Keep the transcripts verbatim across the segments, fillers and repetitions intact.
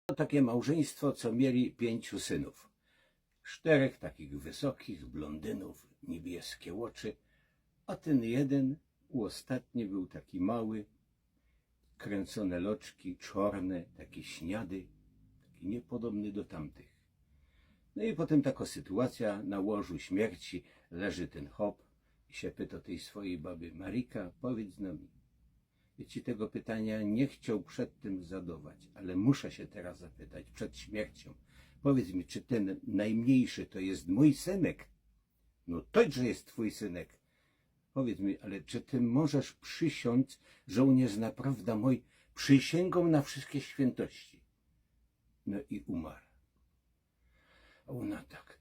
Było takie małżeństwo, co mieli pięciu synów. Szterech takich wysokich blondynów, niebieske ôczy, a tyn jedyn, ôstatni, bōł taki mały, krynconé loczki, czŏrne, taki śniady, taki niepodobny do tamtych. No i potym takŏ sytuacyjŏ, na łożu śmierci leży tyn chop i sie pytŏ tyj swojij baby: „Marika, powiydz no mi”, Jŏ ci tego pytaniŏ niy chcioł przedtym zadować, ale muszã sie teroz zapytać, przed śmierciōm. Powiydz mi, czy tyn nojmniyjszy to je mōj synek? No to, że je twōj synek. Powiydz mi, ale czy ty możesz przisiōndz, że ôn je naprŏwdã mōj? Przisiyngōm na wszyjske świyntości. No i umar. A ôna tak: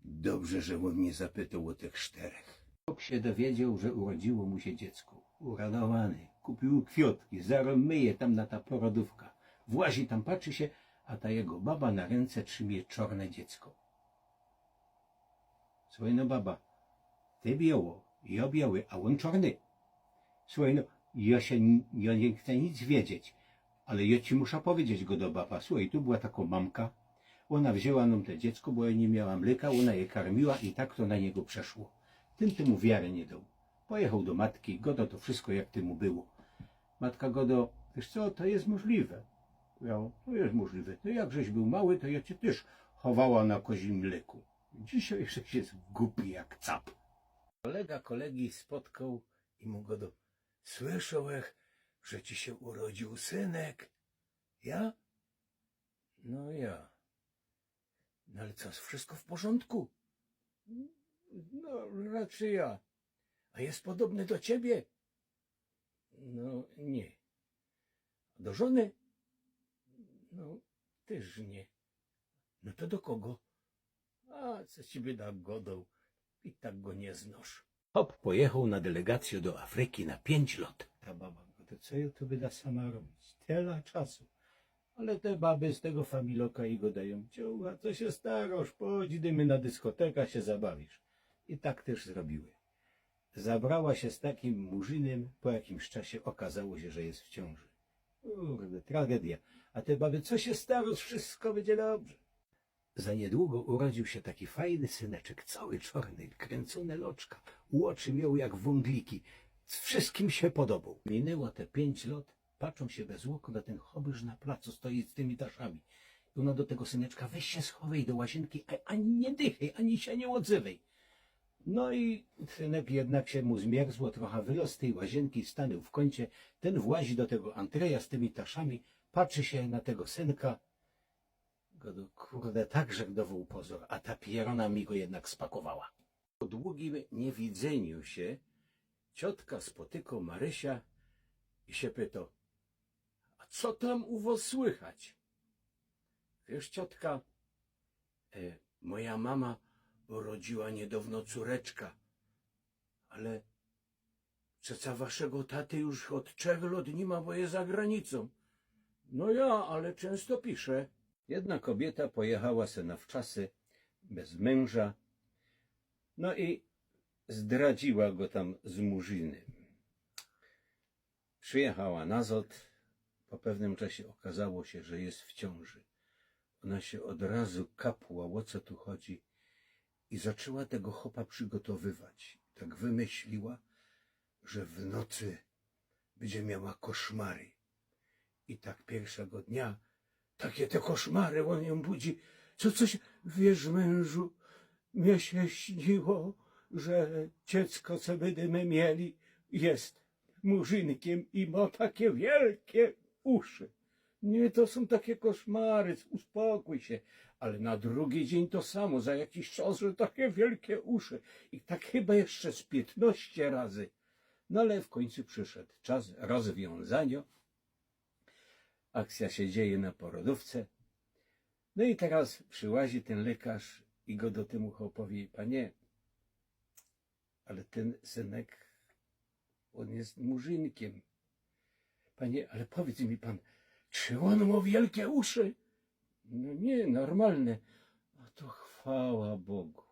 „Dobrze, że ôn niy zapytoł ô tych szterech”. Chop sie dowiedzioł, że urodziyło mu sie dziecko. Uradowany. Kupiył kwiŏtki, zarŏz myje tam na ta porodōwka. Włazi tam, patrzi sie, a ta jego baba na rynce trzimie czŏrne dziecko. „Suchej no, baba, ty bioło, jŏ bioły, a ôn czŏrny”. „Suchej no, jŏ sie, jŏ niy chcã nic wiedzieć, ale jŏ ci muszã powiedzieć”, gŏdŏ baba. „Suchej, tu była takŏ mamka, ôna wziyna nōm te dziecko, bo jŏ niy miała mlyka, ôna je karmiła i tak to na niego przeszło”. Tyn tymu wiary niy doł. Pojechoł do matki, gŏdŏ to wszyjsko, jak tymu było. Matka gŏdŏ: „Wiysz co, to je możliwe”. „Jo, to je możliwe. To jak żeś bōł mały, to jŏ cie tyż chowała na kozim mlyku. Dzisiej żeś je gupi jak cap”. Kolega kolegi spotkoł i mu gŏdŏ: „Słyszołech, że ci sie urodziył synek”. „Ja?” „No ja”. „No ale co, wszyjsko w porzōndku?” „No, raczyj ja”. „A je podobny do ciebie?” „No niy”. „Do żōny?” „No tyż niy”. „No to do kogo?” „A co ci byda gŏdoł, i tak go niy znŏsz”. Chop pojechoł na delegacyjõ do Afryki na piyńć lŏt. Ta baba gŏdŏ: „To co jŏ tu byda sama robić? Tela czasu”. Ale te baby z tego familoka i gŏdajōm: „Ciucha, co sie starŏsz? Pōdź, idymy na dyskoteka, sie zabawisz”. I tak tyż zrobiły. Zabrała sie z takim murzynym, po jakimś czasie ôkazało sie, że je w ciōnży. Kurde, tragedyjŏ. A te baby: „Co sie starŏsz, wszyjsko bydzie dobrze”. Za niydługo urodziył sie taki fajny syneczek, cały czŏrny, kryncōne loczka, ôczy mioł jak wōngliki. Wszyskim sie podoboł. Miniyło te piyńć lŏt, patrzōm sie bez ôkno, tyn chop już na placu stoi z tymi taszami. I ôna do tego syneczka: „Weź sie schowej do łaziynki, a, ani niy dychej, ani sie niy ôdzywej”. No i synek jednak sie mu zmierzło, trocha wyloz z tyj łaziynki, stanył w kōncie, tyn włazi do tego antryja z tymi taszami, patrzi sie na tego synka. Gŏdŏ: „Kurde, tak żech dowoł pozōr, a ta pierōna mi go jednak spakowała”. Po długim niywidzyniu sie ciotka spotyko Marysia i sie pyto: „A co tam u wŏs słychać?” „Wiysz, ciotka, e, moja mama urodziyła niydŏwno cōreczka, ale przeca waszego taty już ôd trzech lŏt niy ma, bo je za granicōm”. „No ja, ale czynsto pisze”. Jedna kobiyta pojechała se na wczasy bez mynża, no i zdradziyła go tam z murzynym. Przijechała nazŏd, po pewnym czasie ôkazało sie, że je w ciōnży. Ôna sie ôd razu kapła, ô co tu chodzi, i zaczła tego chopa przigotowywać. Tak wymyśliła, że w nocy bydzie miała koszmary. I tak piyrszego dnia takie te koszmary, ôn jōm budzi. „Co, co sie? Wiysz, mynżu, mie sie śniło, że dziecko, co bydymy mieli, je murzynkiym i mo takie wielkie uszy”. „Niy, to sōm takie koszmary, uspokōj sie”. Ale na drugi dziyń to samo, za jakiś czas, że takie wielkie uszy. I tak chyba jeszcze z piytnŏście razy. No ale w kōńcu prziszoł czas rozwiōnzaniŏ. Akcyjŏ sie dzieje na porodōwce. No i teroz prziłazi tyn lekŏrz i gŏdŏ tymu chopowi: „Panie, ale tyn synek, ôn je murzynkiym. Panie, ale powiydz mi pan, czy ôn mŏ wielkie uszy?” „No niy, normalne”. „A to chwała Bogu”.